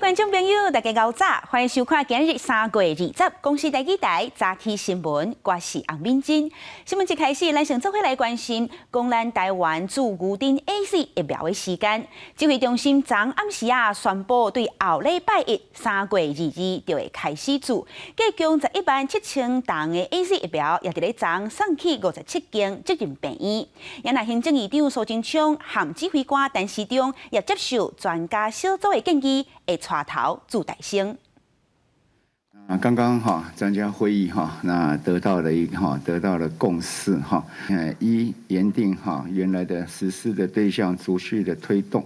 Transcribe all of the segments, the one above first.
觀眾朋友，大家𠢕早，歡迎收看今日3月20公視第二台早起新聞，我是洪敏珍。新聞一開始，咱先做伙來關心，講咱台灣注牛津 AZ 疫苗的時間。指揮中心昨暗時啊宣布，對後禮拜一3月22就會開始注。計共11萬7千劑的 AZ 疫苗，也佇咧昨送去57間責任病院。也若行政院長蘇貞昌和指揮官陳時中也接受專家小組的建議，會帶頭注大先。啊，剛剛哈專家會議哈，那得到了一哈得到了共識哈，依原定哈原來的實施的對象逐序的推動。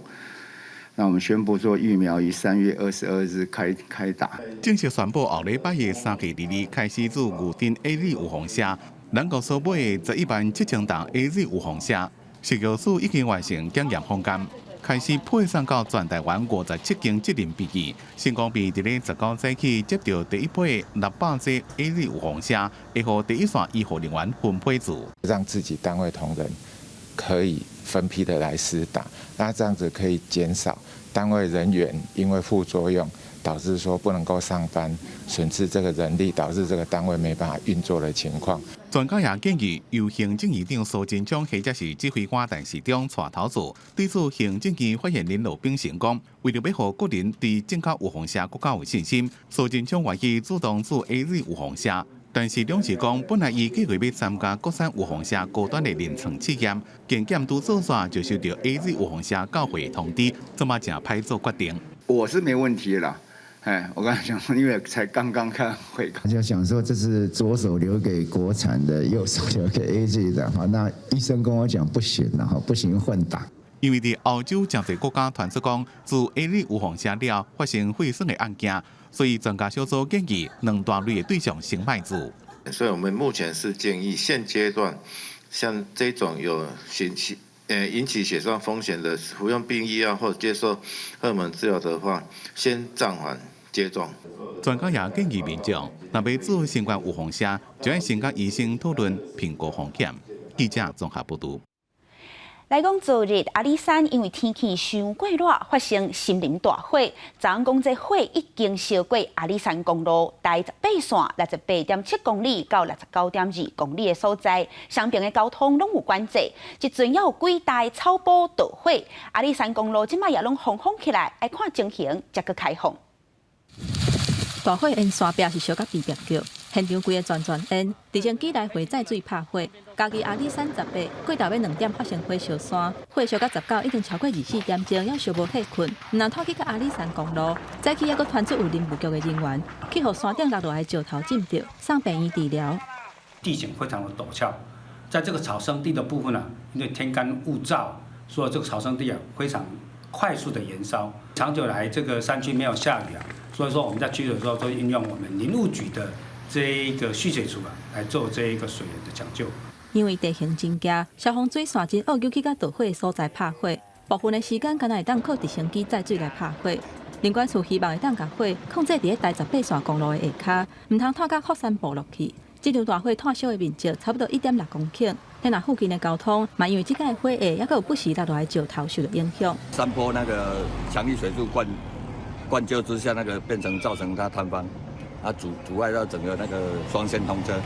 那我們宣布說疫苗於3月22日開打。正式宣布後禮拜一3月22開始注牛津 AZ 預防射，咱國所買的11萬7千劑 AZ 預防射，食藥署已經完成檢驗方案。開始配送到全台灣57間責任病院。新光病佇咧19早起接到第一批600劑 AZ 預防射，會予第一線醫護人員分批注，讓自己單位同仁可以分批的來施打，那這樣子可以減少單位人員因為副作用導致說不能夠上班，損失這個人力，導致這個單位沒辦法運作的情況。專家也建議，由行政院長蘇貞昌或者是指揮官陳時中帶頭注。對此，行政院發言人羅秉成講，為著欲予國人對進口預防射閣較有信心，蘇貞昌願意主動注 AZ 預防射。但是兩是講，本來伊計劃欲參加國產預防射高端的臨床試驗，健檢拄做煞就收到 AZ 預防射到貨通知，這馬誠歹做決定。我是沒問題啦。哎，我剛才講，因為才剛剛開會，就想說這是左手留給國產的，右手留給 AZ 的哈。那醫生跟我講不行了哈，不行混打。因為佇歐洲誠濟國家傳出講，自 AZ 預防射了發生血栓的案件，所以專家小組建議兩大類的對象先莫注。所以我們目前是建議現階段，像這種有血氣引起血栓風險的服用避孕藥或者接受荷爾蒙治療的話，先暫緩接種。專家也建議民眾，若欲注新冠預防射，就愛先佮醫生討論評估風險。記者綜合報導。來講昨日阿里山因為天氣傷過熱，發生森林大火。昨昏講這火已經燒過阿里山公路台十八線68.7公里到69.2公里的所在，雙邊的交通攏有管制。這陣猶有幾台草埔著火，阿里山公路這擺也攏封封起來，愛看情形才閣開放。大火沿山壁是燒甲咇咇叫，現場規个全全煙，直升機來回載水拍火。嘉義阿里山十八過頭尾2點發生火燒山，火燒到19已經超過24點鐘，猶燒無退困。毋但拖去到阿里山公路，早起猶閣傳出有林務局的人員去予山頂落落來的石頭浸著，送病院治療。地形非常的陡峭，在這個草生地的部分呢，因為天乾物燥，所以這個草生地啊非常快速的燃燒。長久來這個山區沒有下雨啊，所以說我們在蓄水的時候都應用我們林務局的這一個蓄水池啊，來做這一個水源的搶救。因為地形真驚，消防水線真惡扭去到著火的所在拍火，部分的時間敢若會當靠直升機載水來拍火。林管處希望會當共火控制佇咧台十八線公路的下跤，毋通拖到福山部落去。這場大火湠燒的面積差不多1.6公頃，但若附近的交通嘛，因為這個火勢，猶閣有不時落落來石頭受到影響。山坡那個強力水柱灌澆之下，那個變成造成它坍方，啊阻礙到整個那個雙線通車。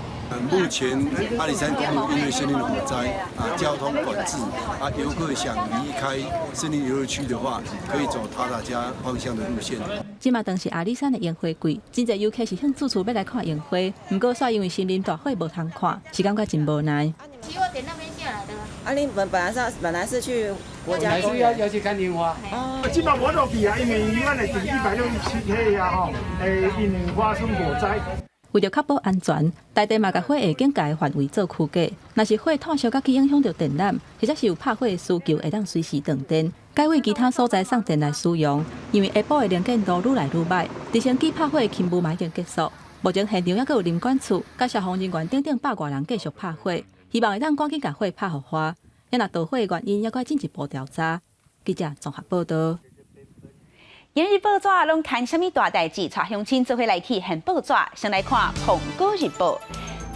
目前阿里山公路因為森林火災啊，交通管制啊，遊客想離開森林遊樂區的話，可以走塔塔加方向的路線。這馬當是阿里山的櫻花季，真濟遊客是興趣趣欲來看櫻花，毋過煞因為森林大火無通看，是感覺真無奈。奇華點那邊下來的。啊，你們本來是去國家公園，要去看櫻花。哦。這擺無落去啊，因為阮會佇167 K 啊吼，因為發生火災。為著確保安全，大地嘛共火下警戒範圍做區隔。若是火湠燒甲去影響著電纜，或者是有拍火的需求，會當隨時斷電，改為其他所在送電來使用。因為下晡的能見度愈來愈䆀，直升機拍火的勤務嘛已經結束。目前現場猶閣有林管處、佮消防人員等等百外人繼續拍火，希望會當趕緊共火拍予化。若著火的原因，猶閣進一步調查。記者綜合報導。今日報紙攏刊啥物大代誌？帶鄉親做伙來去掀報紙，先來看《蘋果日報》。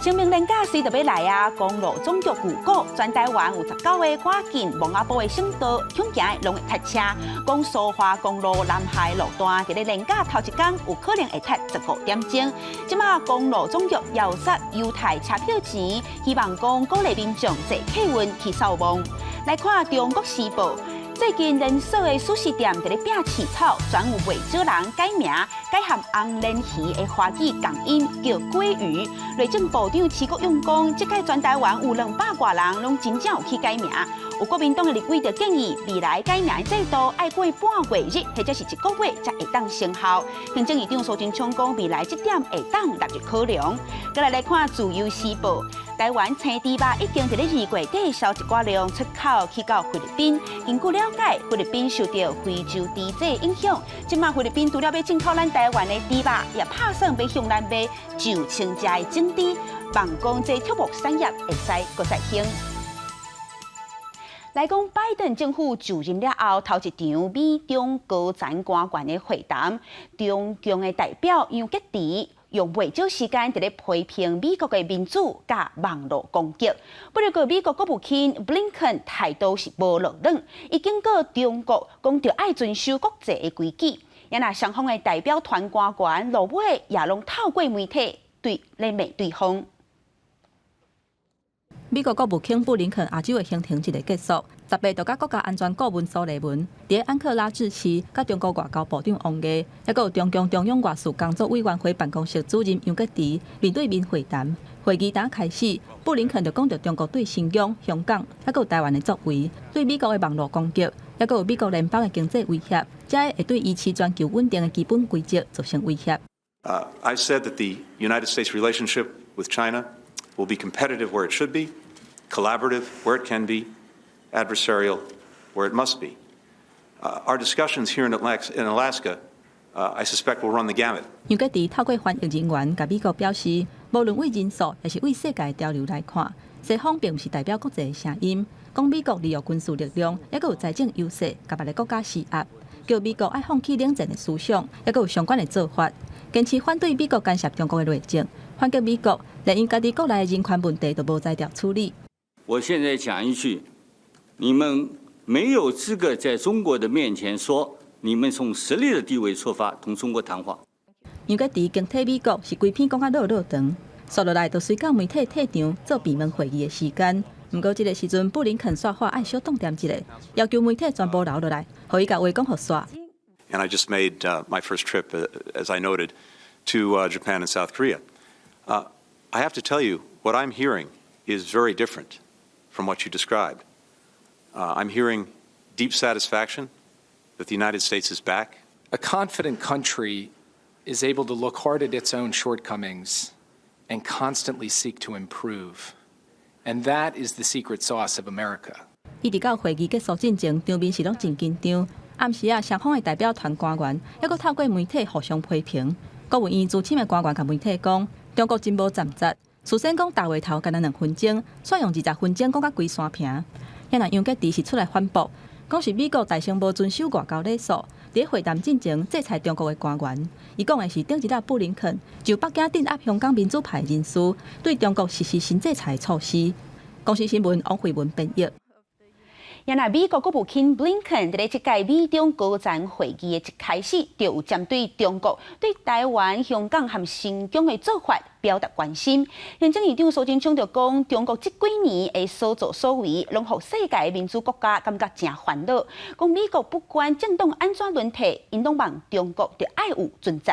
清明連假隨著欲來啊，公路總局預告，全台灣有19個倚近墓仔埔的省道，恐驚攏會塞車。講蘇花公路南下路段，佇咧連假頭一工有可能會塞15點鐘。這馬公路總局要索優待車票錢，希望講鼓勵民眾坐客運去掃墓。來看《中國時報》。最近連鎖的壽司店佇咧摒飼草，專有袂少人改名，改和紅鰱魚的華語仝音叫鮭魚。內政部長徐國勇講，這屆全台灣有200外人攏真正有去改名。有國民黨的立委就建議，未來改名制度愛過半月日或者是一個月才會當生效。行政院長蘇貞昌講，未來這點會當納入考量。閣來來看《自由時報》，台灣青豬肉已經佇咧二月底銷一寡量出口去到菲律賓。根據了解，菲律賓受著非洲豬災影響，這馬菲律賓除了欲進口咱台灣的豬肉，也拍算欲向咱買上千隻的整豬，望講這畜牧產業會使閣再興。來講，拜登政府就任了後，頭一場美中高層官員的會談，中共的代表楊潔篪用袂少時間佇咧批評美國的民主佮網路攻擊。不過，美國國務卿布林肯態度是無落軟，伊警告中國講著愛遵守國際的規矩。也若雙方的代表團官員落尾也攏透過媒體對咧罵對方。美國國務卿布林肯亞洲的行程一个結束，18就佮國家安全顧問蘇利文佇安克拉治市，佮中國外交部長王毅，抑閣有中共中央外事工作委員會辦公室主任楊潔篪面對面會談。會議剛開始，布林肯就講著中國對新疆、香港，抑閣有台灣的作為，對美國的網路攻擊，抑閣有美國聯邦的經濟威脅，這會對維持全球穩定的基本規則造成威脅。 I said that the United States relationship with China will be competitive where it should be, collaborative where it can be, adversarial where it must be. Our discussions here in Alaska, I suspect, will run the gamut. 楊潔篪透過翻譯人員，共美國表示，無論對人數，抑是對世界潮流來看，西方並毋是代表國際的聲音。講美國利用軍事力量，抑閣有財政優勢，共別个國家施壓，叫美國愛放棄冷戰的思想，抑閣有相關的做法，堅持反對美國干涉中國的內政，反擊美國連𪜶家己國內的人權問題都無才調處理。我現在講一句，你們沒有資格在中國的面前說你們從實力的地位出發同中國談話。楊潔篪警惕美國是規篇講甲落落長，紲落來就隨到媒體退場做閉門會議的時間。毋過這个時陣，布林肯煞話愛小擋恬一下，要求媒體全部留落來，予伊共話講予煞。 And I just made my first trip, as I noted, to Japan and South Korea. I have to tell you, what I'm hearing is very different from what you described. I'm hearing deep satisfaction that the United States is back. A confident country is able to look hard at its own shortcomings and constantly seek to improve. And that is the secret sauce of America. 一直到會議結束進前，場面是攏真緊張。暗時啊，雙方的代表團官員抑閣透過媒體互相批評。國務院資深的官員共媒體講，中國真無站節，事先講大話頭干焦2分鐘，煞用20分鐘講甲規山坪。也若楊潔篪是出來反駁，講是美國大聲無遵守外交禮數，佇會談進前制裁中國的官員。伊講的是頂一禮布林肯就北京鎮壓香港民主派人士，對中國實施新制裁措施。公視新聞王慧文編譯。也若美國國務卿布林肯佇咧這屆美中高層會議的一開始，就有針對中國對台灣、香港和新疆的做法表達關心。行政院長蘇貞昌就講，中國這幾年的所作所為，攏予世界民主國家感覺誠煩惱。講美國不管政黨按怎輪替，𪜶攏望中國著愛有準則。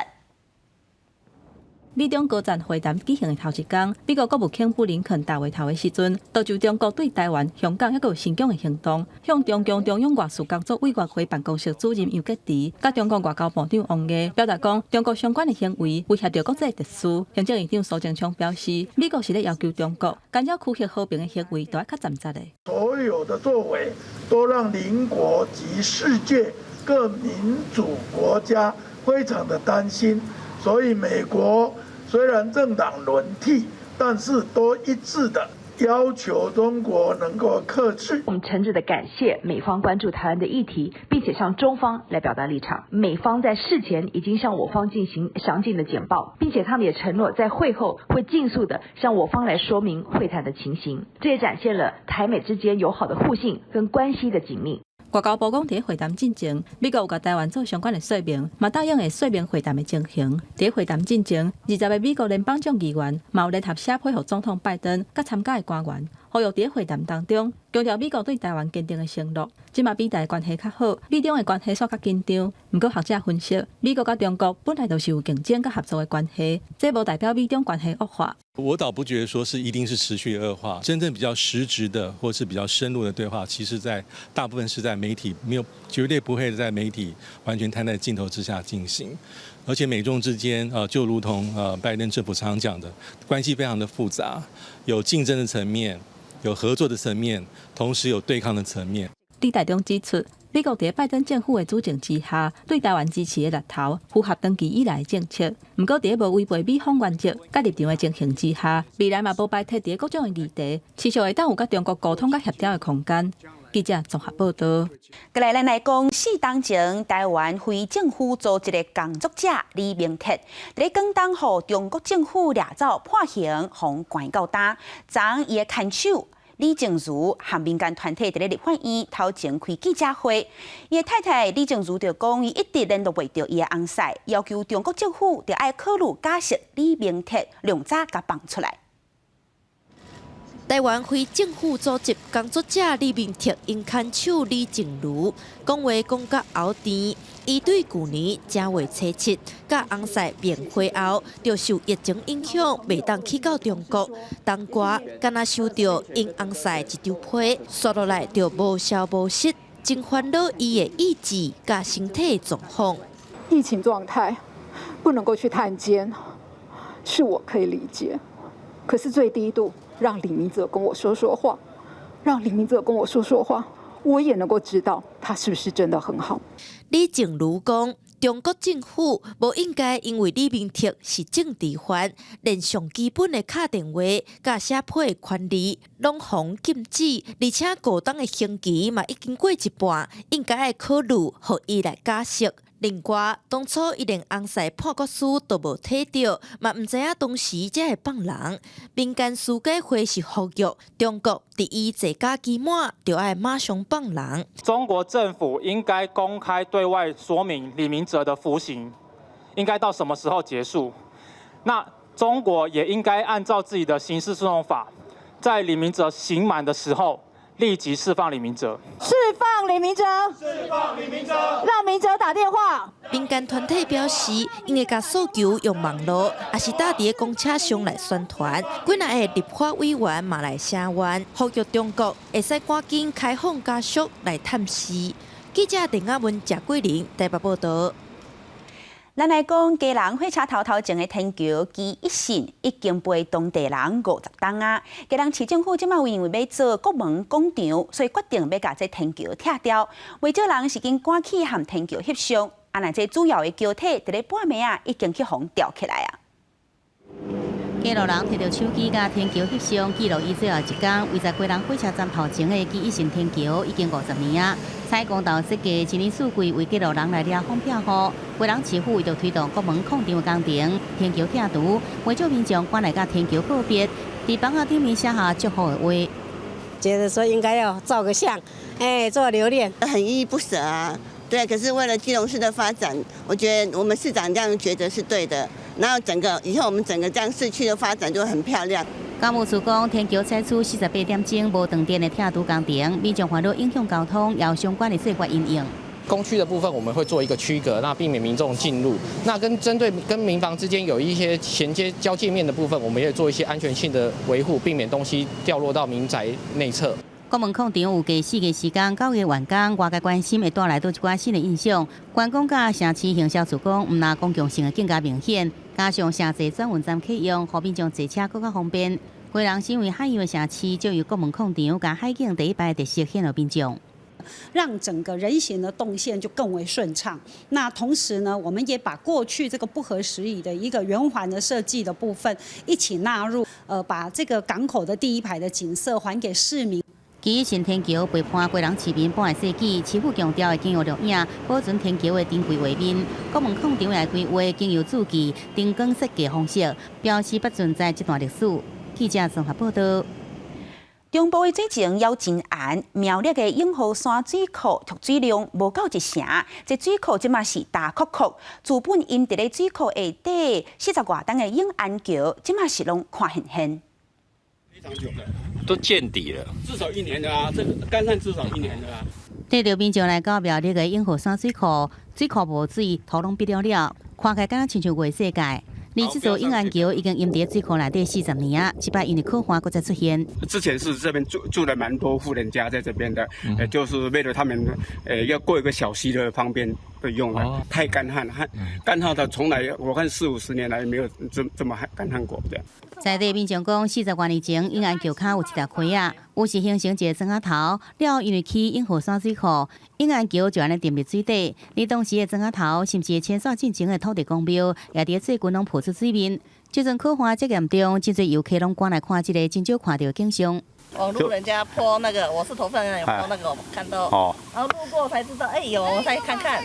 美中高層會談舉行的頭一工，美國國務卿布林肯大話頭的時陣，就就中國對台灣、香港抑閣有新疆的行動，向中共中央外事工作委員會辦公室主任楊潔篪，佮中國外交部長王毅表達講，中國相關的行為威脅著國際秩序。行政院長蘇貞昌表示，美國是咧要求中國減少區域和平的行為，著愛較站節的。所有的作為都讓鄰國及世界各民主國家非常的擔心，所以美國雖然政黨輪替，但是都一致的要求中國能夠克制。我們誠摯的感謝美方關注台灣的議題，並且向中方來表達立場。美方在事前已經向我方進行詳盡的簡報，並且他們也承諾在會後會盡速的向我方來說明會談的情形。這也展現了台美之間友好的互信跟關係的緊密。外交部講，佇會談進前，美國有共台灣做相關的說明，嘛答應會說明會談的情形。佇會談進前，20個美國聯邦眾議員嘛有聯合寫批予總統拜登，佮參加的官員，呼籲佇會談當中強調美國對台灣堅定的承諾。這馬美台關係較好，美中的關係煞較緊張。毋過學者分析，美國佮中國本來就是有競爭佮合作的關係，這無代表美中關係惡化。我倒不覺得說是一定是持續惡化，真正比較實質的或是比較深入的對話，其實在大部分是在媒體沒有，絕對不會在媒體完全攤在鏡頭之下進行。而且美中之間，就如同拜登政府常常講的，關係非常的複雜，有競爭的層面，有合作的層面，同時有對抗的層面。李大中指出，美國佇拜登政府的主政之下，對台灣支持的力頭符合長期以來的政策。毋過，佇無違背美方原則佮立場的情形之下，未來嘛無排除佇各種的議題，持續會當有佮中國溝通佮協調的空間。記者綜合報導。過來，咱來講四當前台灣非政府組織的工作者李明哲，佇咧廣東予中國政府掠走判刑，予關到今。昨伊的牽手李靜茹和民間團體佇咧立法院頭前開記者會，伊的太太李靜茹就講，伊一直聯絡袂著伊的翁婿，要求中國政府著愛考慮假釋李明哲，量早共放出來。台灣非政府組織工作者李明哲𪜶牽手李靜茹，講話講甲喉甜。伊對舊年正月初七，佮翁婿面會後，就受疫情影響，袂當去到中國。當下敢若收著𪜶翁婿一張批，紲落來就無消無息，真煩惱伊的意志佮身體狀況。疫情狀態不能夠去探監，是我可以理解。可是最低度，讓李明哲跟我說說話，讓李明哲跟我說說話，我也能夠知道他是不是真的很好。李靜茹講，中國政府無應該因為李明哲是政治犯，連上基本的敲電話、佮寫批的權利攏予禁止，而且五冬的刑期嘛已經過一半，應該愛考慮予伊來假釋。另外，當初伊連翁婿判決書都無提著，嘛毋知影當時才會放人。民間司改會是呼籲中國佇伊坐監期滿，就愛馬上放人。中國政府應該公開對外說明李明哲的服刑應該到什麼時候結束。那中國也應該按照自己的刑事訴訟法，在李明哲刑滿的時候，立即釋放李明哲。釋放李明哲！釋放李明哲！讓明哲打電話。民間團體表示，𪜶會共訴求用網路，抑是搭佇公車上來宣傳。幾若个立法委員嘛來聲援，呼籲中國會使趕緊開放家屬來探視。記者鄧亞文、謝桂玲台北報導。咱來講，基隆火車頭頭前的天橋基一線已經陪當地人50冬啊。基隆市政府這馬因為欲做國門廣場，所以決定欲共這天橋拆掉。袂少人是緊趕去和天橋翕相，啊，若這主要的橋體佇咧半暝啊已經去予吊起來啊。基隆人提著手機共天橋翕相，記錄伊最後一工。位在基隆火車站頭前的基一線天橋已經50年啊。採光道設計一年四季為基隆人來掠風避雨。基隆市府為著推動國門廣場的工程，天橋拆除，袂少民眾趕來佮天橋告別，佇板仔頂面寫下祝福的話。覺得說應該要照個相，哎，做留念，很依依不捨啊。對，可是為了基隆市的發展，我覺得我們市長這樣覺得是對的。然後整個以後我們整個這樣市區的發展就很漂亮。工務處講，天橋採取48點鐘無斷電的拆除工程，民眾煩惱影響交通，也有相關的做法因應。工區的部分我們會做一個區隔，那避免民眾進入。那跟針對跟民房之間有一些銜接交界面的部分，我們也做一些安全性的維護，避免東西掉落到民宅內側。國門廣場預計4月時間9月完工，外界關心會帶來佗一寡新的印象。觀光佮城市行銷處講，毋但公共性會更加明顯，加上城際轉運站啟用，予民眾坐車閣較方便。基隆身為海洋的城市，就由國門廣場佮海景第一排特色顯予民眾。讓整個人行的動線就更為順暢。那同時呢，我們也把過去這個不合時宜的一個圓環的設計的部分一起納入，把這個港口的第一排的景色還給市民。基新天橋陪伴基隆市民半個世紀，市府強調會經由錄影保存天橋的珍貴畫面。國門廣場的規劃經由注記燈光設計方式，表示不存在這段歷史。記者綜合報道。中部的水情猶真絚，苗栗的永和山水庫蓄水量無夠一成，這水庫這馬是焦涸涸。自本淹佇咧水庫下底四十外棟的永安橋，這馬是攏看現現。非常久了，都見底了，至少一年的啊，這個乾旱至少一年的啊。對著民眾來到苗栗的永和山水庫，水庫無水，土攏癟了了，看起來敢若親像月世界。而這座永安橋已經淹佇水庫內底40年啊，這擺因為洘旱閣再出現。之前是這邊住了蠻多戶人家在這邊的，就是為了他們，要過一個小溪的方便的用啊。太乾旱，乾旱的從來我看四五十年來沒有這麼乾旱過這樣。在地民眾講，40多年前永安橋跤有一條溪仔，有時形成一個磚仔頭，了後因為起永和山水庫，永安橋就按呢沉入水底。而當時的磚仔頭，甚至遷徙進前的土地公廟，也佇最近攏浮出水面。這陣洘旱這嚴重，真濟遊客攏趕來看這个真少看著的景象。網路人家 po 那個，我是頭份人，有 po 那個，我看到，然後路過才知道，哎有，我再看看。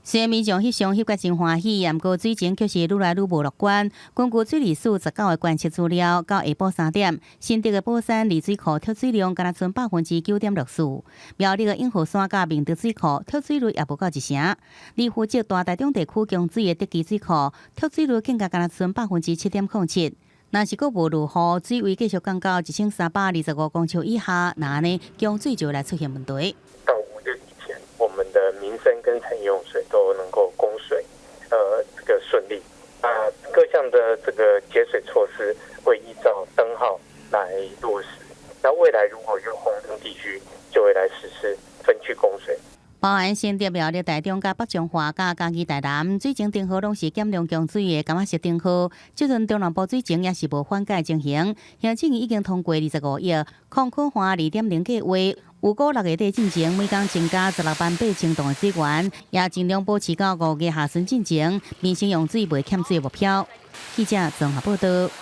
雖然民眾翕相翕甲真歡喜，毋過水情卻是愈來愈無樂觀。根據水利署19的觀測資料，到下晡3點，新竹的寶山二水庫蓄水量干焦賰9.64%，苗栗的永和山佮明德水庫蓄水率也無夠一成。而負責大台中地區供水的德基水庫蓄水率更加干焦賰7.07%。若是閣無落雨，水位繼續降到1325公尺以下，那按呢供水就會來出現問題。到5月底前，我們的民生跟產業用水都能夠供水，這個順利。啊，各項的這個節水措施會依照燈號來落實。那未來如果有紅燈地區，就會來實施分區供水。包含新竹、苗栗、台中、佮北彰化、佮嘉義、台南，水情燈號攏是減量供水的柑仔色燈號。這陣中南部水情也是無緩解情形，行政院已經通過25億抗洘旱2.0計劃，預估6月底進前，每工增加16萬8千噸的水源，也盡量保持到5月下旬進前，民生用水袂欠水的目標。記者綜合報道。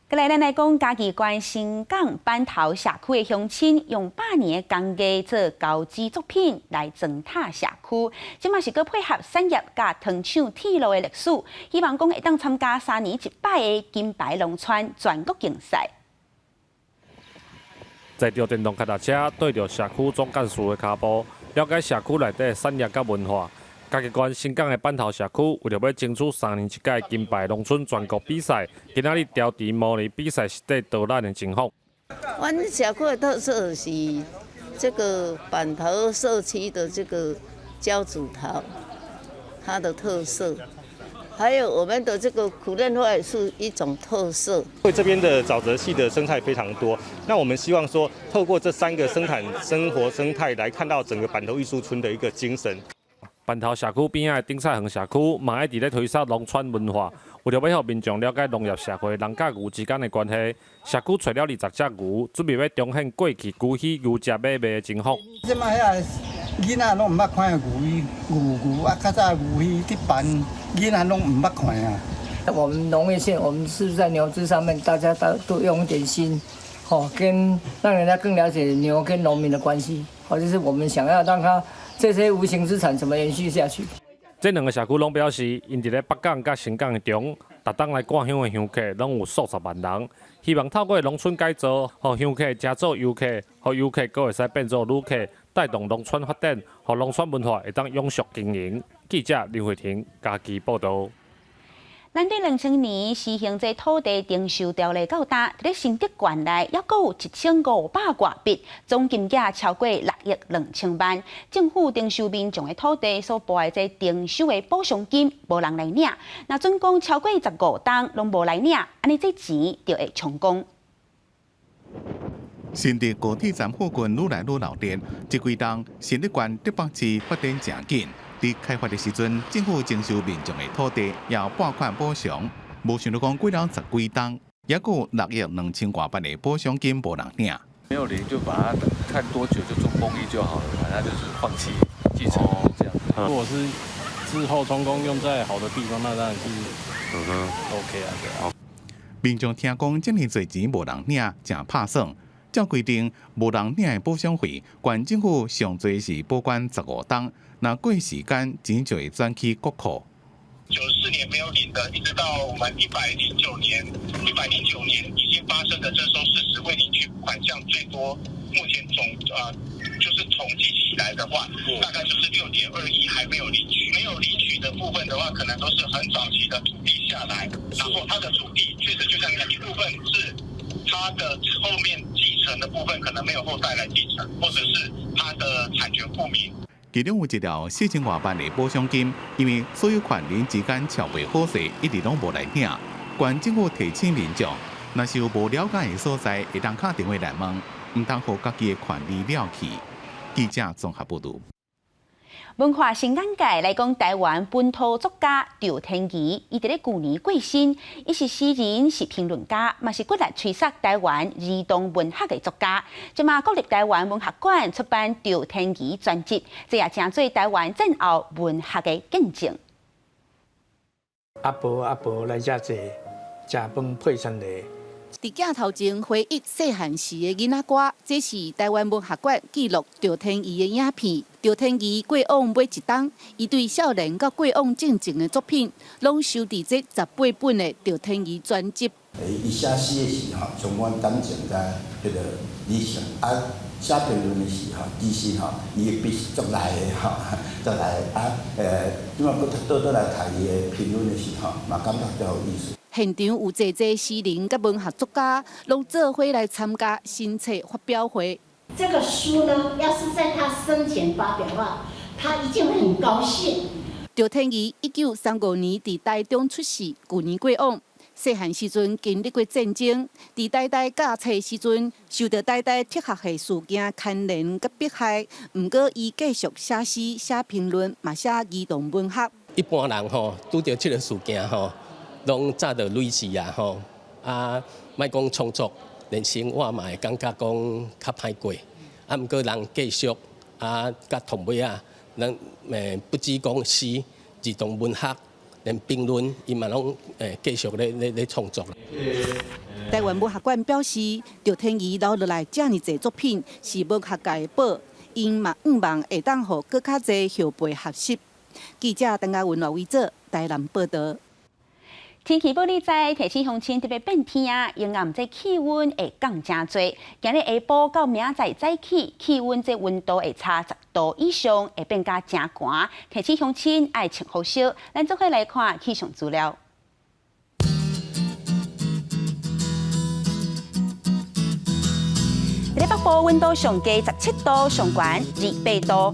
過來，咱來講嘉義縣新港板頭社區的鄉親，用百年的工藝做交織作品來裝塔社區，這嘛是閣配合產業佮糖廠鐵路的歷史，希望講會當參加3年一擺的金牌農村全國競賽。坐著電動腳踏車，綴著社區總幹事的跤步，了解社區內底產業佮文化。嘉義縣新港的板頭社區，為著欲爭取3年一屆金牌農村全國比賽，今仔日調查模擬比賽實地導覽的情況。阮社區的特色是這個板頭社區的這個交趾陶，它的特色，還有我們的這個苦楝花也是一種特色。因為這邊的沼澤系的生態非常多，那我們希望說，透過這三個生產生活生態來看到整個板頭藝術村的一個精神。板頭社區邊仔的頂菜園社區，嘛一直咧推廣農村文化，為著欲予民眾了解農業社會人佮牛之間的關係，社區揣了20隻牛，準備欲重現過去牛墟牛食馬賣的情況。這擺遐囡仔攏毋捌看牛墟，牛牛啊，較早牛墟佇辦，囡仔攏毋捌看啊。我們農業縣，我們是在牛隻上面，大家都用一點心，吼，跟讓人家更了解牛跟農民的關係，好，就是我們想要讓他這些無形資產怎麼延續下去。這兩个社區攏表示，𪜶佇咧北港佮新港的中，逐冬來看香的香客攏有數十萬人，希望透過農村改造，予香客成做遊客，予遊客閣會使變做旅客，帶動農村發展，予農村文化會當永續經營。記者林慧婷嘉義報導。咱對2000年實行這土地徵收條例到今，佇咧新竹縣內猶閣有1500外筆，總金額超過6億2千萬。政府徵收民眾的土地所撥的這徵收的補償金，無人來領。若準講超過15冬攏無來領，按呢這錢就會充公。新竹高鐵站附近愈來愈鬧熱，這幾冬新竹縣竹北市發展誠緊。佇開發的時陣，政府徵收民眾的土地，也撥款補償。無想到講過了十幾冬，猶閣有6億2千外萬的補償金無人領。沒有領就把它看多久就做公益就好了，反正就是放棄繼承這樣。如果是之後充公用在好的地方，那當然是 OK 啊，對啊。民眾聽講，這爾濟錢無人領，誠拍算。照規定，無人領的補償費，縣政府上濟是保管15冬，若過時間，錢就會轉去國庫。94年沒有領的，一直到我們一百零九年，一百零九年已經發生的徵收事實未領取款項最多，目前總就是統計起來的話，大概就是6.2億還沒有領取，沒有領取的部分的話，可能都是很早期的土地下來，然後他的土地確實就像一部分是他的後面繼承的部分可能沒有後代來繼承，或者是他的產權不明。其中有一條4000外萬的補償金，因為所有權人之間喬袂好勢，一直攏無來領。縣政府提醒民眾，若是有無了解的所在，會當敲電話來問，毋通予家己的權利了去。記者綜合報導。文化新眼界來講，台灣本土作家趙天儀，伊佇咧舊年過身，伊是詩人，是評論家，嘛是骨力催殺台灣兒童文學的作家。這馬國立台灣文學館出版趙天儀專輯，這也成做台灣戰後文學的見證。阿婆阿婆來遮坐，食飯配餐茶。佇鏡頭前回憶細漢時的囡仔歌，這是台灣文學館記錄趙天儀的影片。趙天儀過往每一冬，伊對少年佮過往進前的作品，攏收佇這18本的趙天儀專輯。伊寫詩的時吼，充滿感情佮彼個理想；啊，寫評論的時吼，其實吼，伊的筆是足利的吼，足利啊！這擺閣倒轉來讀伊的評論的時吼，嘛感覺足有意思。現場有濟濟詩人佮文學作家，攏做伙來參加新冊發表會。這個書呢，要是在他生前發表的話，他一定會很高興。趙天儀1935年佇台中出世，舊年過往。細漢時陣經歷過戰爭，佇台大教冊時陣受著台大哲學系事件牽連佮迫害，毋過伊繼續寫詩、寫評論，嘛寫兒童文學。一般人吼拄著這個事件吼，攏早就累死啊吼！啊，莫講創作，連生活嘛會感覺講較歹過。啊，毋過人繼續啊，佮同尾仔，咱不只講詩，兒童文學，連評論，伊嘛攏繼續咧創作。台灣文學館表示，趙天儀留落來遮爾濟作品，是文學界的寶，𪜶嘛向望會當予閣較濟後輩學習。記者陳嘉文、羅維哲台南報導。天氣報你知，提醒鄉親特別變天啊，陰暗這氣溫會降誠濟。今日下晡到明仔載早起，氣溫這溫度會差10度以上，會變甲誠寒。提醒鄉親愛穿厚衫。咱做伙來看氣象資料。佇咧北部溫度上低17度，上懸28度。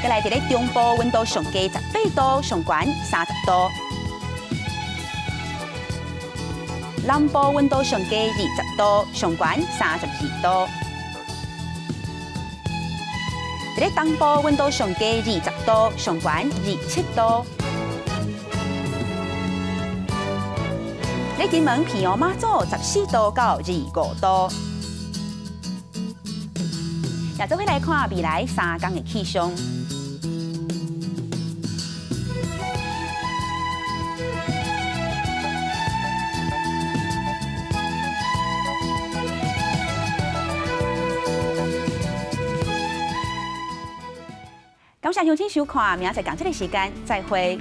再來佇咧中部溫度上低18度，上懸30度。南部溫度上低20度，上懸32度。佇咧東部溫度上低20度，上懸27度。咧金門平陽馬祖14度到25度。也做伙來看未來3天的氣象。感謝鄉親收看，明仔載仝這个時間再會。